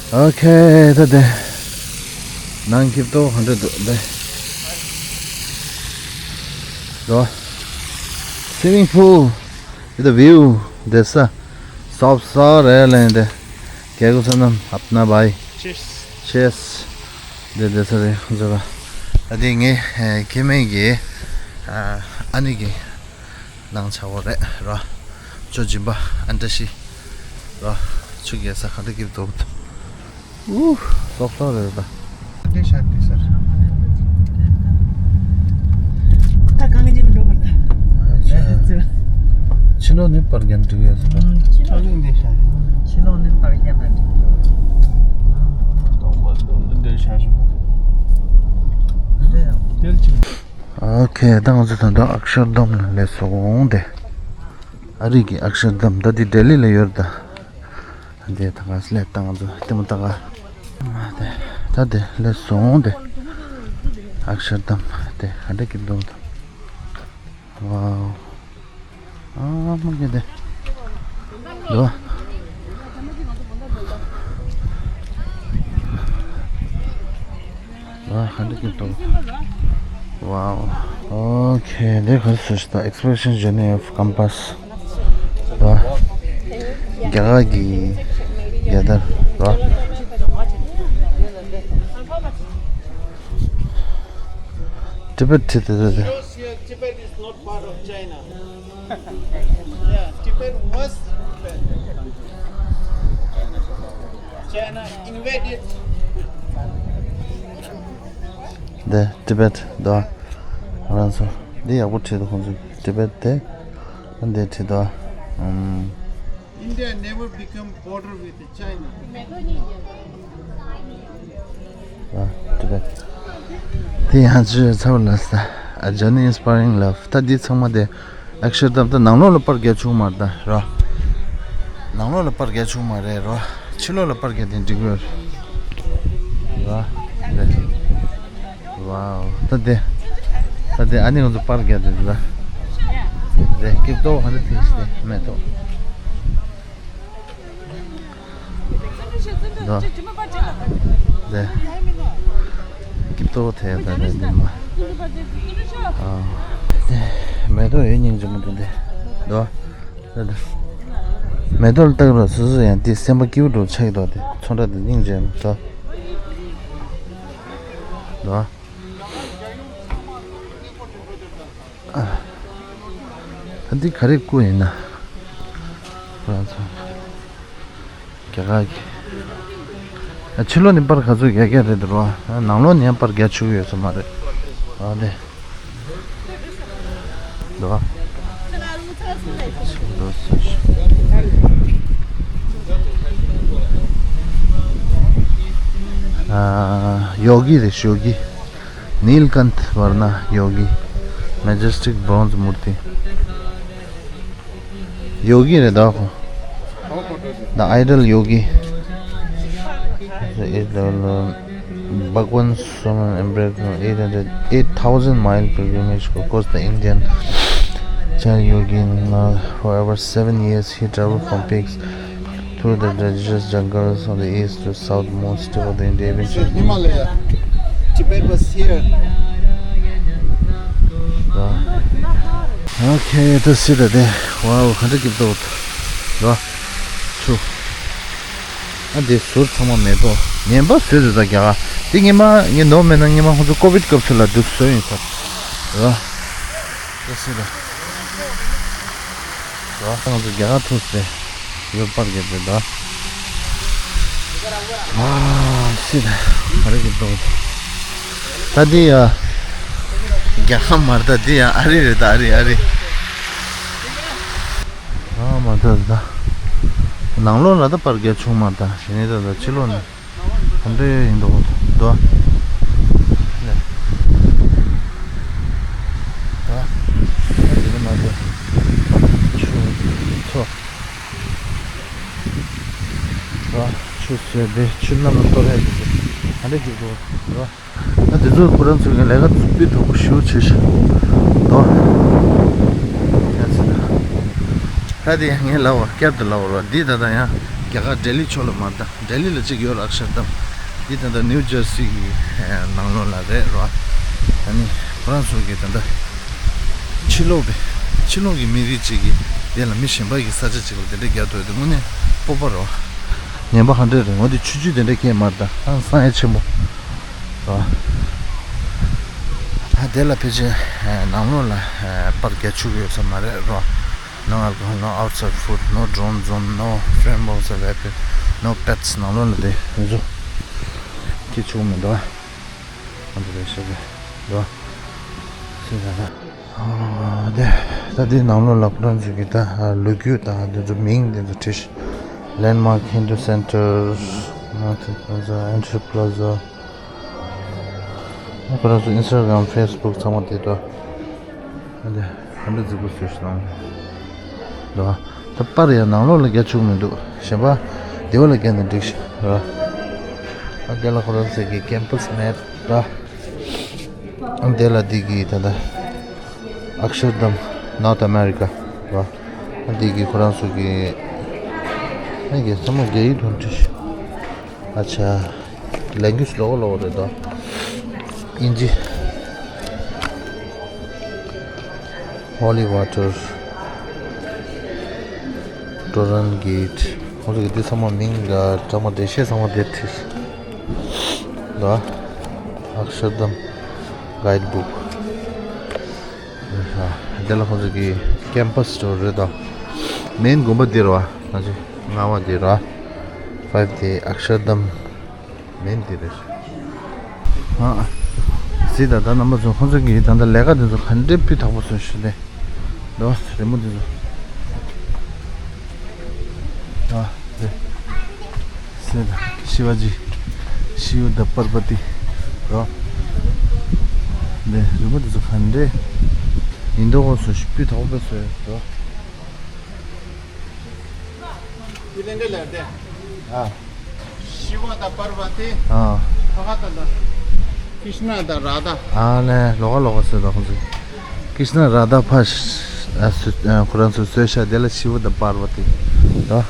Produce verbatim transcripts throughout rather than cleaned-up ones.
ཨོ་ཁེ། ད་དེ་ནང་སྐྱིད་པོ་ག་འདྲ་འདུག་དེ། འགྲོ། སི་མིང་པུལ། དེ་ད་བིའུ། དེ་ས་སོབ་སོ་རེད་ལེན་དེ། རྒྱལ་སྒོ་ཚོ་རྣམས་ཨབ་ན་བའི། Cheers. Cheers. དེ་དེ་ས་རེད་ཁོང་ཚོ་ལ། ད་དེ་ངའི་ཁེ་མེ་གི་ཨ་ནི་གི་ནང་ཆ་བོ་རེད་རོ། ཅོ་སྦྱིན་པ་ཨན་ཏྲ་ཤི་རོ། ཆུ་རྒྱལ་ས་ག་འདྲ་སྐྱིད་པོ་འདུག་ཨུ། སོབ་སོབ་རེད་ད། འདི་ཤར་འདི་སར། ད་གང་ཅི་འགྲོ་བར་ད། ཕྱི་ལོགས་ནས་པར་རྒྱབ་འགྲིག་ཡོད་ཟེར། ཕྱི་ལོགས་ནས་འདི་ཤར། ཕྱི་ལོགས་ནས་པར་རྒྱབ་ན་འགྲིག་འདི་ཤར། དེ་ལ་ཅི། ཨོ་ཁེ། ད་ང་ཚོ་ད་ལྟ་ཨཀ་ཤར་དྷམ་ལ་སླེབས་སོང་སྟེ། ཨ་རི་གི་ཨཀ་ཤར་དྷམ། ད་འདི་ལྡི་ལི་ལ་ཡོད་རེད་ད། འདི་ད་ག་སླེབས་ད་ང་ཚོ་ལྟད་མོ་ལྟ་ག། ད་འདི་སླེབས་སོང་སྟེ། ཨཀ་ཤར་དྷམ་དེ་ག་འདྲ་སྐྱིད་འདུག་ད། ཝའོ། ཨ་མ་གི་དེ། འདུག་ཨ། ཨ། ཧ་འདྲ་གི་འདུག Wow. Okay, འདི་ག་རེ་ཟེར་ཞིག་ད། Exploration Journey of Compass. འདུག་རྒྱ་གར་གྱི་རྒྱལ་དར་འདུག Tibet བྲིས་འདུག་དེ་དེ། Shows here Tibet is not part of China. Yeah, Tibet was China invaded. འདི་Tibet འདུག་ང་རང་ཚོ་འདི་ཡག་པོ་བྲིས་འདུག་ཁོང་ཚོ་Tibet དེ། འདི་བྲིས་འདུག་ཨམ། India never become border with China. ཨ། དེ་བས། དེ་ཡང་ཅི་ཚ་བ་ལ་ས། A journey inspiring love. ད་འདི་ཚང་མ་དེ་ཨཀ་ཤར་དྷམ། ད་ནང་ལོགས་ལ་པར་རྒྱག་ཆོག་མ་རེད་ད་རོ། ནང་ལོགས་ལ་པར་རྒྱག་ཆོག་མ་རེད་རོ། ཕྱི་ལོགས་ལ་པར་རྒྱག་དེ་འགྲིག་གི་རེད་རོ། དེ། Wow. ད་དེ། ད་དེ་ཨ་ནི་ང་ཚོ་པར་རྒྱག་དེ་འདུག་ད། དེ་སྐྱིད་པོ་ཧ་ལས་ཐིག་དེ་མེད་དོ། འདུག་དེ། སྐྱིད་པོ་ཐེ་ད་དེ་འདི་མ། ཨ། དེ། མེ་ཏོག་ཡོད་སྙིང་རྗེ་མོ་འདུག་དེ། འདུག་དེ་དེ། མེ་ཏོག་ལ་ལྟ་གི་རོ། སོ་སོ་ཡང་དེ་སེམས་པ་སྐྱིད་པོ་འདུག་ཆགས་ཀྱི་འདུག་དེ་ཚོན་ཁྲ་དེ་སྙིང་རྗེ་མོ་འདུག་འདུག་ཨ། ད་འདི་ག་རེ་བརྐོས་ཡིན་ན། ཁོ་རང་ཚོ་རྒྱ་གར་གྱི། ཨ། ཕྱི་ལོགས་ནས་པར་ག་ཚོད་རྒྱག་རྒྱག་རེད་འདུག་རོ། ཨ། ནང་ལོགས་ནས་ཡང་པར་རྒྱག་ཆོག་གི་ཡོད་ས་མ་རེད། ཨ་ནི། འདུག་ཨ། འདུག་ཨ། ཡོ་གི་རེད། ཡོ་གི། Neelkanth Varna Yogi, majestic bronze murti. ཡོ་གི་རེད་ད་ཁོ། The idol Yogi. The eight level, uh, Bhagwan Suman embarked on eight hundred, eight thousand mile pilgrimage across the Indian. Child Yogi, uh, for over seven years, he traveled from peaks through the treacherous jungles on the east to southmost tip of the India. Eventually, Himalaya. Tibet was here. Okay, that's it. Wow, ག་འདྲ་སྐྱིད་པོ་འདུག་ཆུ། ཨ། འདི་ཟུར་ཚང་མ་མེ་ཏོག་ངན་པ་བཟོས་འདུག་ད་རྒྱ་གར། འདི་སྔོན་མ་ངས་ནོར་མེད་ན་སྔོན་མ་ཁོང་ཚོ་ཀོ་བིད་སྐབས་སུ་ལ་འདུག་བཟོས་ཡིན་ས། ར། ད་སྲིད་ད། ར། ད་ང་ཚོ་རྒྱ་གར་ཐུག་སྟེ་ཡོད་པར་གྱི་འདུག་ད། ཨ། སྲིད་ད། ག་རེ་གི་འདུག་ད་འདི་ཡ། རྒྱ་གར་མ་རེད་ད། འདི་ཡ་ཨ་རི་རེད་ད། ཨ་རི་ཨ་རི། ཨ་མ་ད་ད། ནང་ལོགས་ལ་ད་པར་རྒྱག་ཆོག་མ་ད། ཡིན་ནའི་ད་ད་ཕྱི་ལོགས་ནས་ག་འདྲ་ཡིན་འདུག་ད། ད་དེ་མ་ད་ཆུ་ཚོ། ད་ཆུ་ཟེར་དེ་ཆུ་གནམ་ལ་གཏོར་ཡ་དེ་ག་འདྲ་གྱི་འདུག་ད། ཨ། དེ་ཚོ་ཁོ་རང་ཚོ་གི་ལས་ཀ་སྤུས་དག་པོ་ཞེ་པོ་བྱེད་ཤག་དོ། ཡ་ཚེ་ད། ད་དེ་ཡང་ངས་ལབ་པ་བསྐྱར་དུ་ལབ་པ་རེད། འདི་ད་ལྟ་ཡང་རྒྱ་གར་ལྡི་ལི་ཕྱོགས་ལ་མ་ད། ལྡི་ལི་ལ་གཅིག་ཡོད་རེད། ཨཀ་ཤར་དམ། འདི་ད་ལྟ་ནིའུ་ཇར་སི་གི་ནང་ལོགས་ལ་རེད་རོ། ཨ་ནི་ཁོ་རང་ཚོ་གི་ད་ལྟ་ཕྱི་ལོགས་པའི་ཕྱི་ལོགས་ཀྱི་མི་རིགས་གཅིག་གིས་དེ་ལ་མི་གཞན་པ་གི་ས་ཆ་གཅིག་ལ་དེ་འདྲ་རྒྱག་ཐུབ་ཡ་དེ་དངོས་གནས་སྤོབས་པ་རོ། ངན་པ་ཧ་འདྲེ་རེད། འོ་དེ་ཆུང་ཆུང་དེ་འདྲ་ཁྱད་མ་རེད། ད་ཧང་སང་ཡ་ཆེན་པོ་རོ། ཨ་དེ་ལ་ཕལ་ཆེར་ནང་ལོགས་ལ་པར་རྒྱག་ཆོག་གི་ཡོད་ས་མ་རེད་རོ། No alcohol, no outside food, no drone zone, no flammable weapon, no pets. ནང་ལོགས་ལ་དེ་ཡིན་ཚོ་སྐྱེ་ཆུག་མི་འདུག་ཨ་འདི་རེད་ཤག་གི་འདུག་ཨ། ཤེས་ཡ་ད། ཨ་དེ་ད་དེ་ནང་ལོགས་ལ་ཁོ་རང་ཚོ་གི་ད་ལོ་རྒྱུས་དང་དེ་ཚོ་མིང་དེ་ཚོ་བྲིས་ཤག Landmark Hindu Center, Martin Plaza, Entry Plaza. ཁོ་རང་ཚོ་Instagram, Facebook ཚང་མ་དེ་འདུག་ཨ་འདི་ཧ་འདྲ་རྫིག་པོ་བཟོས་ཤག་ནང་ལ། ད་པར་ཡང་ནང་ལོགས་ལ་རྒྱག་ཆོག་མི་འདུག་གཞན་པ་སྡེ་བ་ལ་རྒྱག་ན་འགྲིག་ཤག་ར། ཨ་དེ་ལ་ཁོ་རང་ཚོ་གི་ཀེམ་པ་སི་མེབ་ར། ཨ་དེ་ལ་འདི་གི་ད་ལྟ་ཨཀ་ཤར་དམ་North America ར། ཨ་འདི་གི་ཁོ་རང་ཚོ་གི་ཨ་གི་ཚང་མ་རྒྱ་ཡིག་ཐོག་བྲིས་ཤག་ཨ་ཆ། ལེང་གུ་ཨེཇ་ལོགས་ལོགས་རེད་དོ། དབྱིན་ཇི། Holy Water, Torrent Gate. ཁོང་ཚོ་གི་འདི་ཚང་མ་མིང་ལ་ཚང་མ་འགྲེལ་བཤད་ཚང་མ་འདིར་བྲིས་ལ། ཨཀ་ཤར་དམ་guide book. དེ་ལ་ཁོང་ཚོ་གི་ཀེམ་པ་སི་སི་ཊོར་རེད་དོ། མེན་དགོན་པ་འདི་རེད་བ། ང་ཚོ་ལྔ་པ་འདི་རེད་བ། ཕའིབ་དེ་ཨཀ་ཤར་དམ་མེན་འདི་རེད། ཨ་གཟིགས་དང་། ད་རྣམ་པ་ཚོ་ཁོང་ཚོ་གི་ད་ལྟ་ལས་ཀ་འདི་ཚོ་ག་འདྲའི་སྤུས་དག་པོ་བཟོས་ཤག་དེ་འདུག་རི་མོ་འདི་ཚོ། ཨ་དེ། སེ་ད་ཤི་ཝ་ཇི། ཤི་ཝ་དང་པར་བ་ཏི་རོ། འདི་རི་མོ་འདི་ཚོ་ག་འདྲ་ཡིན་མདོག་ཁ་པོ་བཟོས་ཤག་སྤུས་དག་པོ་བཟོས་འདུག་འདི་ལེན་ག་ལ་དེ། ཨ། ཤི་ཝ་དང་པར་བ་ཏི། ཨ། ཕ་ག་དང་ད། ཀྲིཤ་ན་དང་ར་དྷ། ཨ་ལེ། ལོགས་ཀ་ལོགས་ཀ་བཟོས་འདུག་ཁོང་ཚོས། ཀྲིཤ་ན་ར་དྷ་ཕ་ཤ་ཨ་སུ་ཨ་ཁོ་རང་ཚོས་བཟོས་ཤག་དེ་ལ་ཤི་ཝ་དང་པར་བ་ཏི་ར།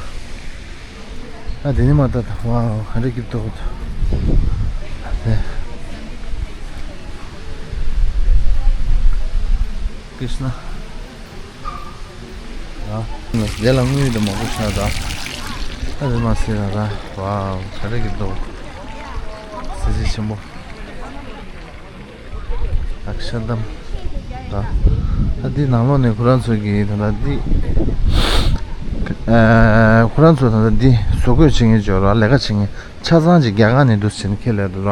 ཨ་དེ་ནི་མ་ད་ད། ཝའོ། ག་འདྲ་སྐྱིད་པོ་འདུག་དེ། ཀྲིཤ་ན། ཨ། དེ་ལ་དངུལ་དེ་མང་པོ་ཤར་ད། ཨ་རེ་མ་སེ་ར་ར། ཝའོ། ག་རེ་གི་འདུག་གཟི་བརྗིད་ཆེན་པོ། ཨཀ་ཤར་དམ། ད། ད་འདི་ནང་ལོགས་ནས་ཁོ་རང་ཚོ་གི་ད་ལྟ་འདི། ཨ། ཁོ་རང་ཚོ་ད་ལྟ་འདི་བཟོ་བཀོད་བྱེད་མཁན་ཅིག་ཡོད་ར། ལས་ཀ་བྱེད་མཁན་ཆ་ཚང་ཅིག་རྒྱ་གར་ནས་འདུག་བྱས་ནས་ཁྱེར་སླེབས་འདུག་ར།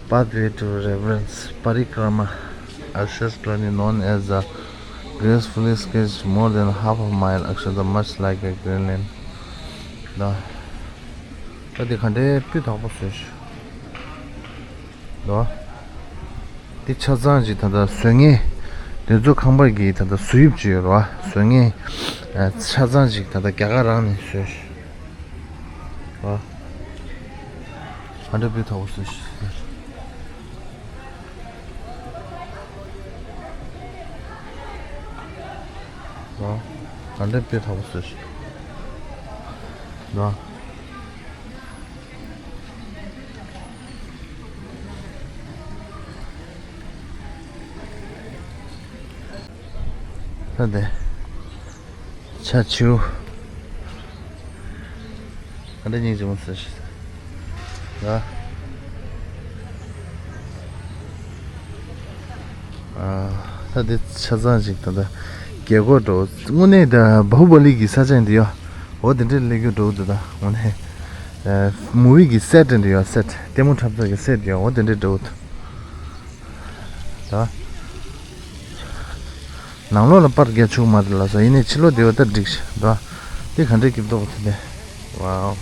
Pathway to Reverence Parikrama, Akshar Pranit, known as the gracefully stretched more than half a mile, Akshardham, much like a green lane. ད་ད་འདི་ག་འདྲའི་སྤུས་དག་པོ་བཟོས་ཤག་ད། འདི་ཆ་ཚང་ཅིག་ད་ལྟ་བཟོ་མཁན་དེ་ཚོ་ཁང་པ་གི་ད་ལྟ་བཟོ་དབྱིབས་ཅིག་ཡོད་རེད་བ། བཟོ་མཁན་ཆ་ཚང་ཅིག་ད་ལྟ་རྒྱ་གར་རང་ནས་བཟོས་ཤག་ཨ། ག་འདྲ་སྤུས་དག་པོ་བཟོས་ཤག་ཨ། ག་འདྲ་སྤུས་དག་པོ་བཟོས་ཤག་ཨ། ད་དེ། ཆ་ཆུ། ག་འདྲ་སྙིང་རྗེ་མོ་ཟེར་ཞིག་ཟེར། ཨ། ད་དེ་ཆ་ཚང་ཞིག་ད་ལྟ་རྒྱལ་སྒོ་འགྲོ། དངོས་གནས་ད་བྷ་ཧུ་པ་ལི་གི་ས་ཆ་འདི་ཡོད། འོ་དེ་འདྲའི་སླེབས་རྒྱུ་འགྲོ་འདུག་ད་དངོས་གནས། ཨ། མུ་བི་གི་སེ་ཊི་འདི་ཡོད། སེ་ཊི་ལྟད་མོ་འཁྲབ་ས་གི་སེ་ཊི་ཡོད། འོ་དེ་འདྲའི་འགྲོ་འདུག་ད། ནང་ལོགས་ལ་པར་རྒྱག་ཆོག་མ་རེད་ལབ་སོང་། ཡིན་ནའི་ཕྱི་ལོགས་དེ་བ་ད་འགྲིག་ཤག་འདུག་དེ་ག་འདྲའི་སྐྱིད་པོ་འདུག་དེ་ནས། ཝའོ།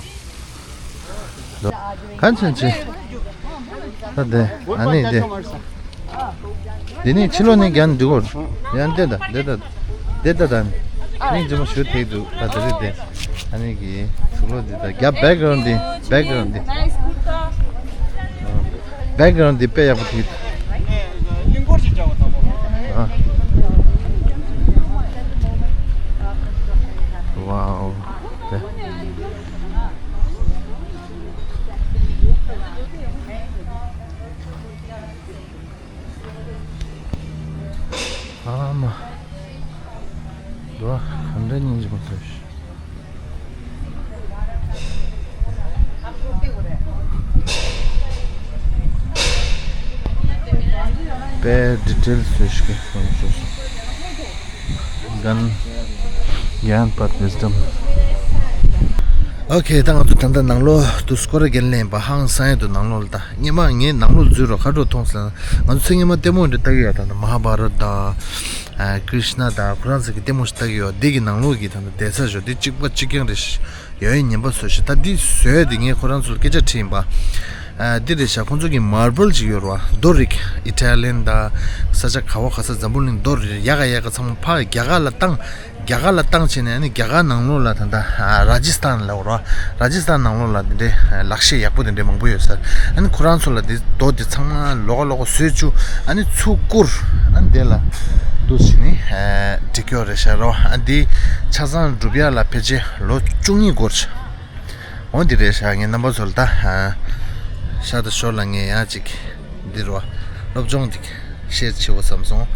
འདུག་གང་ཕྱིན་ཆད། ད་དེ་ཨ་ནི་དེ། དེ་ནས་ཕྱི་ལོགས་ནས་རྒྱག་ན་འགྲིག་གོ། ཡང་བལྟས་ད་བལྟས་ད། བལྟས་ད་ད། སྙིང་རྗེ་མོ་ཞུ་ཐེག་འདུག་ད་དེ་རེད་དེ། ཨ་ནི་གི་གཟུགས་ལོག་འདི་ད་རྒྱབ་བེག་གི་རོན་འདི་བེག་གི་རོན་འདི། བེག་གི་རོན་འདི་དཔེ་ཡག་པོ་ཐིག་ཨ། ཝའོ། དེ། དཔེ་ཌི་ཊེལ་བཟོས་ཤིག་གསུངས་སོང་། གན་གྱན་པར་ཝིས་ཌམ། ཨོ་ཁེ། ད་ང་ཚོ་ད་ལྟ་ནང་ལོགས་དུ་སྐོར་ར་རྒྱན་ལེན་པ་ཧང་སང་ཡ་དུ་ནང་ལོགས་ལ། ད་སྔོན་མ་ངས་ནང་ལོགས་འཛུལ་རོགས་ཁ་འགྲོ་མཐོང་སོང་། ང་ཚོ་ཚེ་སྔོན་མ་ལྟད་མོ་འདྲ་ལྟ་གི་ཡོད། ད་ད་མ་ཧཱ་བྷ་རད་དང་ཀྲིཤ་ན་དང་ཁོ་རང་ཚོ་གི་ལྟད་མོ་ཞིག་ལྟ་གི་ཡོད། འདི་གི་ནང་ལོགས་ཀྱི་ད་ད་བསྡད་ས་ཞོ་འདི་གཅིག་པ་གཅིག་རྐྱང་རེད། ཡོད་ཡིན་ཉན་པ་བཟོ་ཞིག་ད་འདི་བཟོས་འདི་ངས་ཁོ་རང་ཚོ་ལ་སྐད་ཆ་དྲིས་ཡིན་པ། ཨ། འདི་རེད་ཤག་ཁོང་ཚོ་གི་མར་བལ་ཅིག་ཡོད་རེད་བ། རྡོ་རིགས་ཨི་ཊ་ལི་ཡན་དང་ས་ཆ་ག་བ་ག་ས། འཛམ་བུ་གླིང་རྡོ་རིགས་ཡག་ག་ཡག་ག་ཚང་མ་ཕར་རྒྱ་གར་ལ་བཏང་། རྒྱ་གར་ལ་བཏང་བྱས་ནས་ཨ་ནི་རྒྱ་གར་ནང་ལོགས་ལ་ད་ལྟ་ཨ་ར་ཇི་སི་ཐན་ལབ་རེད་བ། ར་ཇི་སི་ཐན་ནང་ལོགས་ལ་འདི་འདྲའི་ལག་ཤེས་ཡག་པོ་དེ་འདྲའི་མང་པོ་ཡོད་ས་རེད། ཨ་ནི་ཁོ་རང་ཚོ་ལ་འདི་རྡོ་འདི་ཚང་མ་ལོགས་ཀ་ལོགས་ཀ་བཟོས་བཅུག་ཨ་ནི་ཚུར་བསྐུར། ཨ་ནི་དེ་ལ་འདུག་བྱས་ནས་ཨ་འགྲིག་གི་ཡོད་རེད་ཤག་རེད་བ། ཨ་འདི་ཆ་ཚང་སྒྲུབ་ཡག་ལ་ཕལ་ཆེར་ལོ་བཅུ་གཉིས་འགོར་ཤག་འོ་འདི་རེད་ཤག་ངས་རྣམ་པ་ཚོ་ལ་ད་ཨ་ཤ་ད་ཞོར་ལ་ངས་ཡང་ཅིག་འདི་རེད་བ། སློབ་སྦྱོང་འདི་ཤེར་བྱེད་དགོས་བསམ་སོང་།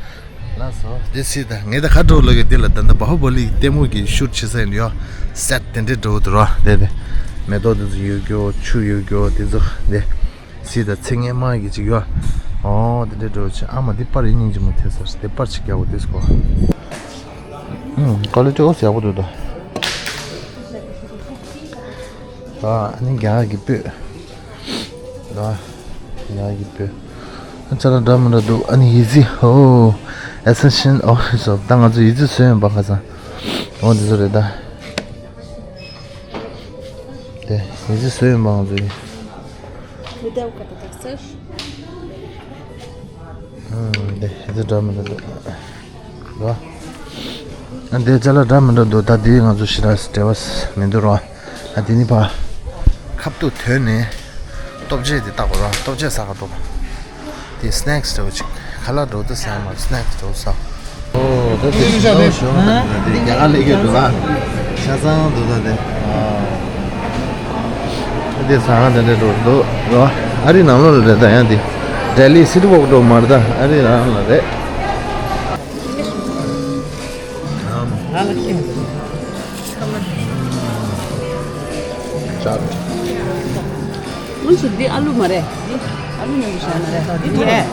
ལགས་སོ། དེ་སྲིད་ད་ངས་ད་ཁ་འགྲོ་ལོ་གི་འདི་ལ་ད་ད་བྷ་ཧུ་བ་ལི་ལྟད་མོ་གི་ཤུཊ་བྱེད་ས་ཡིན་ཡོད། སེཊ་དེ་འདྲས་འགྲོ་འདུག་ར། དེ་དེ་མེ་ཏོག་དེ་ཚོ་ཡོད་རྒྱུ། ཆུ་ཡོད་རྒྱུ་དེ་ཚོ་དེ་སྲིད་ད་ཚེ་སྔོན་མ་གི་ཅིག་ཡོད། ཨོ་དེ་འདྲས་འགྲོ་ཆེ། ཨ་མ་འདི་པར་ཡིན་སྙིང་རྗེ་མོ་ཐེབས་ས་རེད། དེ་པར་ཅིག་རྒྱག་དགོས་དེ་སྐོར། ཨུམ། ཀ་ལི་ཊི་ཨོ་ཡག་པོ་འདུག་ད། ད་ཨ་ནི་རྒྱ་གར་གྱི་སྤོས། ལ། ཡ་གི་པོ། ཨ་ཅ་ལག་འདྲ་མི་འདྲ་འདུག་ཨ་ནི་ཡི་ཙི། ཧོ། Extension Office of ད་ང་ཚོ་ཡི་ཙི་བཟོས་ཡོད་པ་ཁ་སང་། འོ་འདི་ཚོ་རེད་ད། དེ་ཡི་ཙི་བཟོས་ཡོད་པ་ང་ཚོ་ཡི། ཨུམ། དེ་ཡི་ཙི་འདྲ་མི་འདྲ་འདུག་རོ། ཨ་འདི་ཅ་ལག་འདྲ་མི་འདྲ་འདུག་ད་འདི་ང་ཚོ་ཞེ་དྲག་འབྲེལ་བ་མི་འདུག་རོ། ཨ་འདི་ནི་ཕ། ཁབ་ཏུ་དོན་ནས་ལྟོ་ཆས་དེ་བཏགས་པ་རོ། ལྟོ་ཆས་ཟ་ག་འགྲོ། དེ་སི་ནེག་སི་འདྲ་བོ་ཅིག་ཁ་ལག་འདྲ་བོ་དེ་ཟ་མ་རེད། སི་ནེག་སི་འདྲ་བོ་ཟ། ཨོ་ད་དེ་ཞིམ་པོ་ཞོག་ད་དེ་རྒྱ་གར་ལས་ཀྱི་འདུག་ལ། ཆ་ཚང་འདུག་ད་དེ། ཨ་དེ་ཟ་ག་དེ་འདྲ་འགྲོ་འདུག་རོ། ཨ་རི་ནང་ལོགས་ལ་རེད་ད། ཡང་དེ་ལྡི་ལི་སི་ཊི་ཝོག་འགྲོ་མ་རེད་ད། ཨ་རི་རང་ལ་རེད། ང་ལ་ཤེས་མི་ཐུབ། ཅག་དངོས་སུ་འདི་ཨ་ལུ་མ་རེད། འདི་ཨ་ལུ་མཉམ་དུ་བཞག་མ་རེད། འདི་རེད།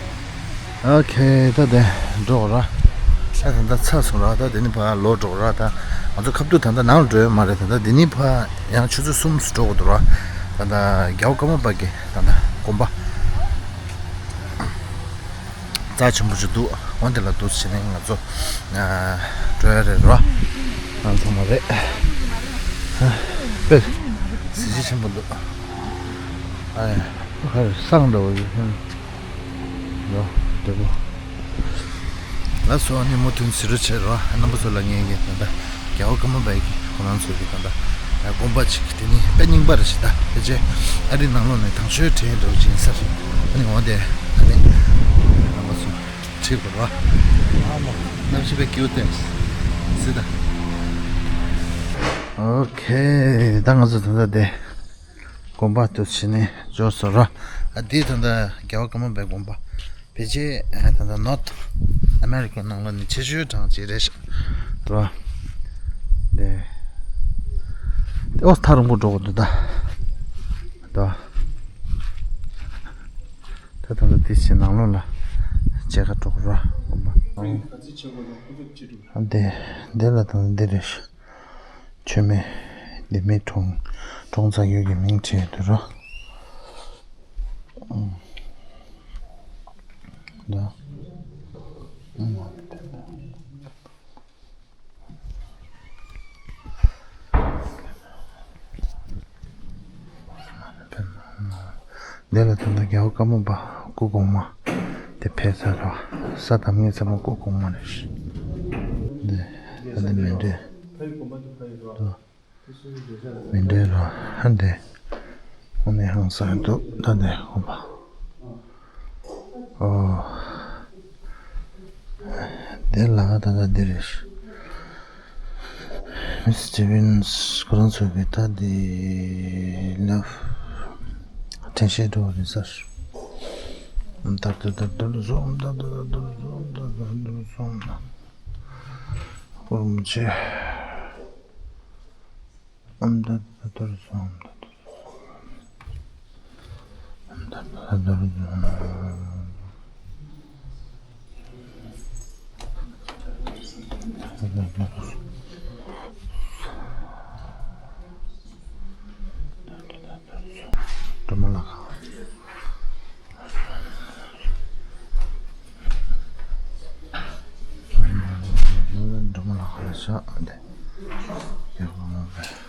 ཨོ་ཁེ། ད་དེ་འགྲོ་ར། ད་ད་ད་ཚར་སོང་ར། ད་དེ་ནི་ཕར་ལོག་འགྲོ་ར། ད་ང་ཚོ་ཁབ་ཏུ་ད་ད་ནང་ལ་འགྲོ་ཡ་མ་རེད། ད་ད་དེ་ནི་ཕར་ཡང་ཆུ་ཚོད་གསུམ་སུ་འགྲོ་དགོས་འདུག་ར། ད་ད་རྒྱལ་བ་ཀརྨ་པ་གི་ད་ད་དགོན་པ། རྩ་ཆེན་པོ་ཞིག་འདུག་འོན་ཏེ་ལ་འདུག་བྱས་ནས་ང་ཚོ་ཨ་འགྲོ་ཡ་རེད་རོ། ང་ཚོ་མ་རེད། ཨ་དཔེ་གཟི་བརྗིད་ཆེན་པོ་འདུག་ཨ་ཡ་ཁ་རེ་སང་འདྲ་བོ་ཡོད་ཧུམ། རོ་འདྲ་པོ། ལགས་སོ། ཨ་ནི་མུ་མཐུད་གཟིགས་རོགས་བྱེད་རོགས། རྣམ་པ་ཚོ་ལ་ངས་ཀྱི་ད་ལྟ་རྒྱལ་བ་ཀརྨ་པའི་གི་ཁོ་རང་ཚོ་གི་ད་ལྟ་དགོན་པ་ཅིག་དེ་ནི་དཔེ་རྙིང་པ་རེད་ཤག་ད་ཕལ་ཆེར་ཨ་རི་ནང་ལོགས་ནས་དང་ཤོས་གྲས་འདྲ་བོ་ཅིག་ཡིན་ས་རེད། ཨ་ནི་འོ་དེ་ཨ་ནི་རྣམ་པ་ཚོ་ཁྲིད་དགོས་རོགས། ཨ་མ་གནམ་གཤིས་དཔེ་སྐྱིད་པོ་བསྟན་སྲིད་ད། ཨོ་ཁེ། ད་ང་ཚོ་ད་ལྟ་དེ་དགོན་པ་དུ་ཕྱིན་ནས་འབྱོར་སོང་ར། ཨ་འདི་ད་ལྟ་རྒྱལ་བ་ཀརྨ་པའི་དགོན་པ། ཕལ་ཆེར་ཨ་ད་ལྟ་ནོར་ཐི་ཨ་མེ་རི་ཀའི་ནང་ལོགས་ནས་ཆེ་ཤོས་གྲངས་ཅིག་རེད་ཤག་ར། དེ་དེ་ཨོ་ཐག་རིང་པོ་འགྲོ་དགོས་འདུག་ད། ད་ད་ད་ལྟ་དེ་ཕྱི་ནང་ལོགས་ལ་མཇལ་ཁ་འགྲོ་དགོས་ར། ཨ་དེ་དེ་ལ་ད་འདི་རེད་ཤག་མཆོད་མེ་འདི་མི་གྲོངས་གྲོངས་ཚར་ཡོད་ཀྱི་མིང་བྲིས་འདུག་ར། ཨང་། ད། ཨང་། འདི་ལ་ད་ལྟ་རྒྱལ་བ་ཀརྨ་པ་སྐུ་གོང་མ་དེ་ཕེབས་ཚར་ར། ས་དམ་ངེས་ཚང་མ་སྐུ་གོང་མ་རེད། འདི་ད་ལྟ་མེ་འདྲེ། མི་འདྲ་ར་ཧ་འདྲེ། ཨོ་ནི་ཧང་སང་འདུག་ད་འདི་ཧོ་པ། ཨོ། འདི་ལ་ད་ད་འདི་རེད། མི་སི་ཊི་སི་ཊི་ཝན་སི་ཁོ་རང་ཚོ་གི་ད་འདི་ལབ་དྲན་ཤེས་འགྲོ་བ་རེད་ཟེར། ད་ད་ད་ད་ཟོམ་ད་ད་ད་ད་ཟོམ་ད་ད་ད་ཟོམ་ད། ཨོ་རིན་པོ་ཆེ། སྒྲོལ་མ་ལྷ་ཁང་། སྒྲོལ་མ་ལྷ་ཁང་ལ་བཞག་འདི། རྒྱལ་བ་དམག་དཔོན།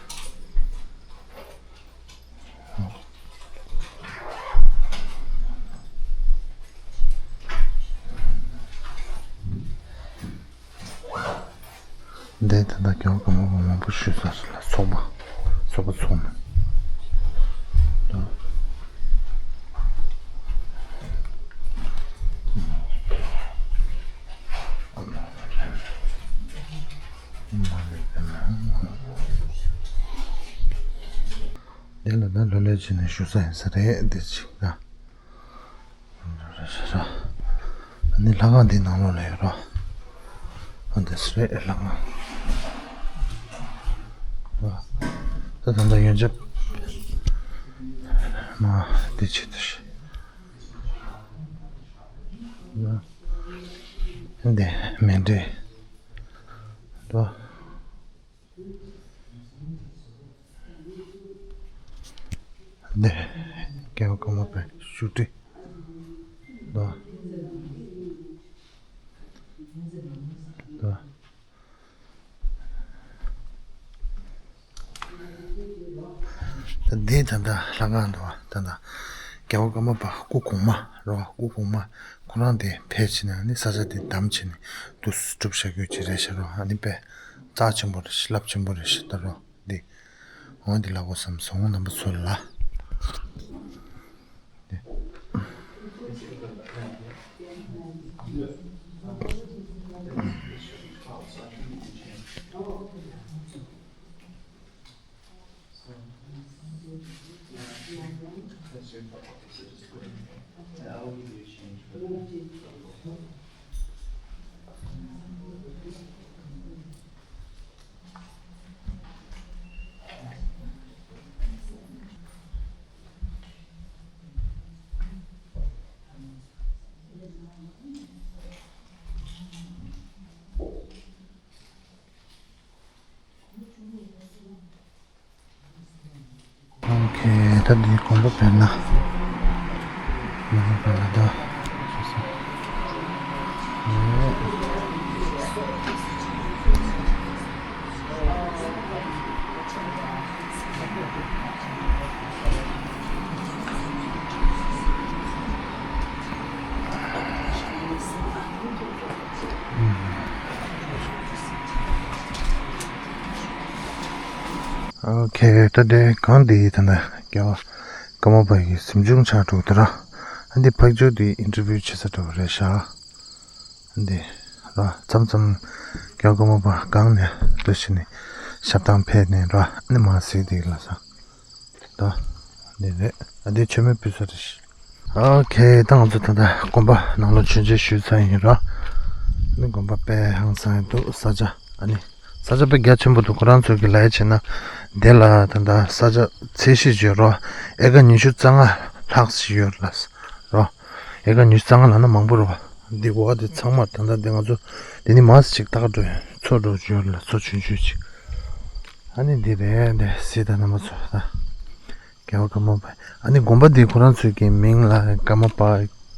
འདི་ད་ལྟ་རྒྱལ་བ་དམག་དཔོན་མང་པོ་བཞུགས་ས་ལ་ཚོགས་པ། ཚོགས་པ་ཚོགས་ནས། འདི་ལ་ད་ལོ་ལོན་བྱས་ནས་བཞུགས་ས་ཡིན་ས་རེད། འདི་ཅིག་ད། ཨ་ནི་ལྷ་ཁང་འདི་ནང་ལོགས་ལ་ཡོད་རོ། ཨ་འདི་སུ་རེད་ལྷ་ཁང་། ད་ད་ལྟ་ཡོན་ཆབ་མ་འདི་ཆེད་དུ་ཤི། འདི་མཎྜལ་རོ། འདི་རྒྱལ་བ་ཀརྨ་པའི་བཞུགས་ཁྲི། ལོ། ལོ། འདི་ད་ལྟ་ལྷ་ཁང་འདུག་བ། ད་ལྟ་རྒྱལ་བ་ཀརྨ་པ་སྐུ་གོང་མ་རོ། སྐུ་གོང་མ་ཁོ་རང་དེ་ཕེབས་བྱས་ནས་ནི་ས་ཆ་དེ་བདམས་བྱས་ནས་འདུག་སེ་གྲུབ་བཞག་རྒྱུ་ཅིག་རེད་ཤག་རོ། ཨ་ནི་དཔེ་རྩ་ཆེན་པོ་རེད་ཤག་རླབས་ཆེན་པོ་རེད་ཤག་ད་རོ། འདི། འོ་འདི་ལ་གོ་བསམ་སོང་རྣམ་པ་ཚོ་ལ། འདི། ཨོ་ཁེ། ད་འདི་དགོན་པ་དཔེར་ན། དགོན་པ་དཔེར་ན་ད། ཨོ་ཁེ། ད་དེ་གང་དེ་ཡིན་ད་ན་རྒྱལ་བ་ཀརྨ་པ་ཡི་གཟིམ་ཆུང་ཆགས་འགྲོ་དེ་ར། ཨ་འདི་ཕག་ཇོ་དེ་ཨིན་ཊར་བིའུ་བྱེད་ས་འགྲོ་རེད་ཤག་འདི་ར་མཚམས་མཚམས་རྒྱལ་བ་ཀརྨ་པ་སྒང་ནས་ལོ་ཤི་ནས་ཞབས་ཐང་ཕེབས་ནས་ར་ནི་མ་སི་དེ་ལ་ས། ད་འདི་རེད། ཨ་འདི་མཆོད་མེ་ཕུལ་ས་རེད་ཤག་ཨོ་ཁེ། ད་ང་ཚོ་ད་ལྟ་དགོན་པ་ནང་ལོགས་མཆོད་མཇལ་ཞུས་ཚར་ཡིན་ར། ནི་དགོན་པ་དཔེ་ཧང་སང་ཡིན་འདུག་ས་ཆ་ཨ་ནི། ས་ཆ་དཔེ་རྒྱ་ཆེན་པོ་འདུག་ཁོ་རང་ཚོ་གི་ལ་ཡ་བྱས་ན་དེ་ལ་ད་ལྟ་ས་ཆ་ཚད་གཞི་བརྗོད་རོགས་ཨེ་ཀ་ཉི་ཤུ་རྩ་ལྔ་ལྷག་ཞིག་ཡོད་ལ་རོ། ཨེ་ཀ་ཉི་ཤུ་རྩ་ལྔ་ལབ་ན་མང་པོ་རེད་བ། འདི་གོ་བ་དེ་ཚང་མ་ད་ལྟ་འདི་ང་ཚོ་འདི་ནི་མ་སི་ཅིག་ཏག་འགྲོ་ཡོད་མཚོ་འགྲོ་ཡོད་ལ་མཚོ་ཆུང་ཆུང་ཅིག་ཨ་ནི་འདི་རེད་འདི་སི་ད་རྣམ་པ་ཚོ་ད། རྒྱལ་བ་ཀརྨ་པ། ཨ་ནི་དགོན་པ་འདི་ཁོ་རང་ཚོའི་གི་མིང་ལ་ཀརྨ་པ་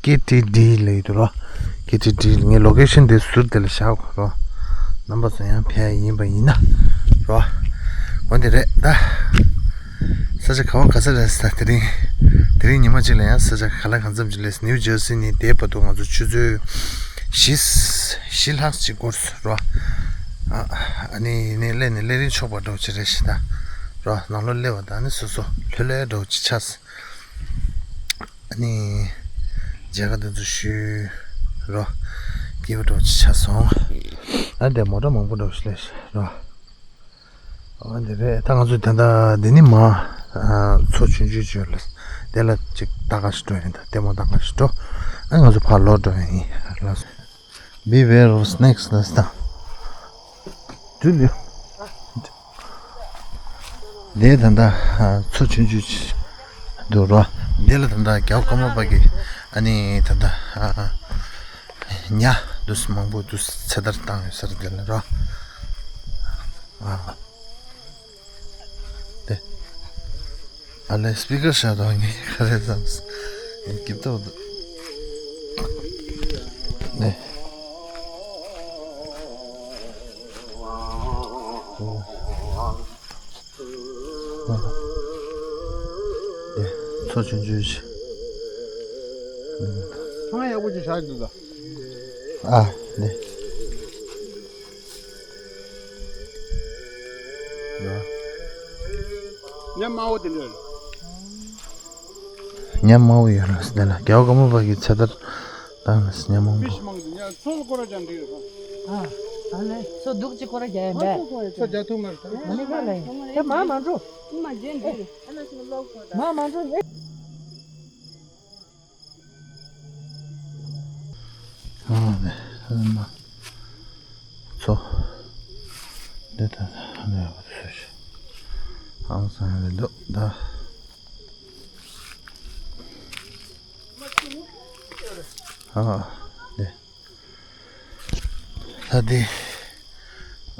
ཀེ་ཊི་ཌི་ལབ་ཡོད་དོ་རོ། ཀེ་ཊི་ཌི་ངས་ལོ་ཀེ་ཤན་འདི་ཟུར་དེ་ལ་བཞག་གོ་རོ། རྣམ་པ་ཚོ་ཡང་ཕེབས་ཡིན་པ་ཡིན་ན་རོ། འོ་འདི་རེད་ད། ས་ཆ་ག་བ་ག་ས་རེད་ས་དེ་རིང་། དེ་རིང་ཉི་མ་གཅིག་ལ་ཡང་ས་ཆ་ག་ལ་གང་འཚམ་ཅིག་ལས་ནིའུ་ཇར་སི་ནས་འདས་བར་དུ་ང་ཚོ་ཆུ་ཚོད་བཞི། བཞི་ལྷག་ཅིག་འགོར་སོང་རོ། ཨ་ནི་ནས་སླེབས་ནས་སླེབས་རིང་ཆོག་པ་འདྲ་བོ་ཅིག་རེད་ཤག་ད། རོ་ནང་ལོགས་སླེབས་པ་དང་ནི་སོ་སོ་ལྷོད་ལྷོད་འདྲ་བོ་ཅིག་ཆགས་སོང་། ཨ་ནི་མཇལ་ཁ་དེ་ཚོ་ཞུས་རོ། སྐྱིད་པོ་འདྲ་བོ་ཅིག་ཆགས་སོང་། ཨ་དེ་མོ་ཊ་མང་པོ་འདྲ་བོ་ཞིག་སླེབས་ཤག་རོ། ཨ་འདི་རེད་ད་ང་ཚོ་ད་ལྟ་འདི་ནི་མ་མཚོ་ཆུང་ཆུང་ཅིག་ཡོད་ལ་དེ་ལ་ཅིག་ལྟ་ག་ཞིག་འགྲོ་ཡིན་ད་ལྟད་མོ་ལྟ་ག་ཞིག་འགྲོ། ཨ་ང་ཚོ་ཕར་ལོག་འགྲོ་ཡིན་ལ། Beware of snakes ལ་ད། དུ་ལུ། དེ་ད་ལྟ་མཚོ་ཆུང་ཆུང་ཅིག་འདུག་རོ། དེ་ལ་ད་ལྟ་རྒྱལ་བ་ཀརྨ་པ་གི་ཨ་ནི་ད་ལྟ་ཉ་འདུག་མང་པོ་འདུག་ཚེ་ཐར་བཏང་ཡོད་ས་རེད་དེ་ལ་རོ། དེ། ཨ་ལས་སྤི་ཀར་བཞག་དང་ངས་ག་རེ་བསམ། ངས་སྐྱིད་ཏོག་འདུག་ནས། དེ། མཚོ་ཆུང་ཆུང་ཞིག་ཚང་ཡག་པོ་ཅིག་བཞག་འདུག་ད། ཨ། དེ། ཉ་དམར་པོ་དེ་འདྲ། ཉ་དམར་པོ་ཡོད་ལ་དེ་ལ་རྒྱལ་བ་ཀརྨ་པ་གི་ཚེ་ཐར་བཏང་ལ་ཉ་དམར་པོ། ཕིཤ་མང་དེ་ཉ་ཚོ་ལ་སྐོར་ར་ཅང་འདྲི་ཡོད་ཨ། ཨ་ལེ་ཚོ་འདུག་ཅིག་སྐོར་ར་རྒྱག་ཡིན་པས། ཚོ་རྒྱག་ཐུབ་མ་རེད། མ་ནི་ག་ལ་ཡིན་དེ་མ་མ་འགྲོ། མ་མ་འགྲོ་ཨེ། ཨ་ནི་ཨ་མ། ཚོ། འདི་ད་ད་ནས་བ་སུ་ཞིག་ཨང་སང་རེད་འདུག་ད། ཨ། འདི། ད་འདི།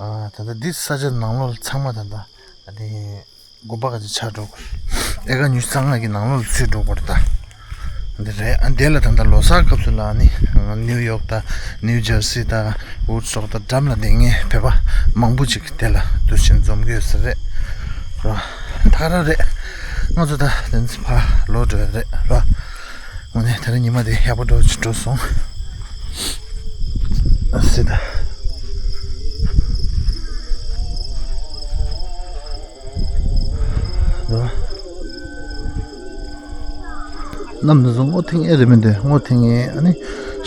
ཨ། ད་ལྟ་འདི་ས་ཆ་ནང་ལོགས་ཚང་མ་ད་ལྟ་ཨ་ནི། དགོན་པ་ག་ཚོད་ཆགས་འགྲོ་དགོས། ཨེ་ཀར་ཉི་ཤུ་རྩ་ལྔ་གི་ནང་ལོགས་ལ་ཚུད་འགྲོ་དགོས་རེད་ད། འདི་རེད། ཨ་འདི་ལ་ད་ལྟ་ལོ་གསར་སྐབས་སུ་ལ་ནི་ང་ནིའུ་ཡོག་དང་ནིའུ་ཇར་སི་དང་ཝུཌ་སི་ཊོག་དང་འགྲམ་ལ་བསྡད་མཁན་བོད་པ་མང་པོ་ཅིག་དེ་ལ་འདུ་ཤེས་འཛོམས་ཀྱི་ཡོད་ས་རེད་རོ། ད་ག་རང་རེད། ང་ཚོ་ད་དེ་ཚོ་ཕར་ལོག་འགྲོ་ཡ་རེད་རོ། དངོས་གནས་དེ་རིང་ཉི་མ་དེ་ཡག་པོ་འགྲོ་ཅིག་འགྲོ་སོང་། ཨ་སི་ད། གནམ་དེ་ཚོ་སྔོ་ཐིང་ངེ་རེད་མི་འདུག་སྔོ་ཐིང་ངེ་ཨ་ནི་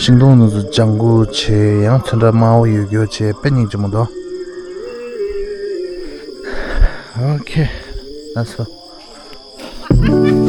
ཤིང་སྡོང་དེ་ཚོ་ལྗང་གུ་བྱས་ཡང་ཚོན་ཁྲ་དམར་པོ་ཡོད་རྒྱུ་བྱས་དཔེ་སྙིང་རྗེ་མོ་འདུག་ཨོ་ཁེ། ལགས་སོ།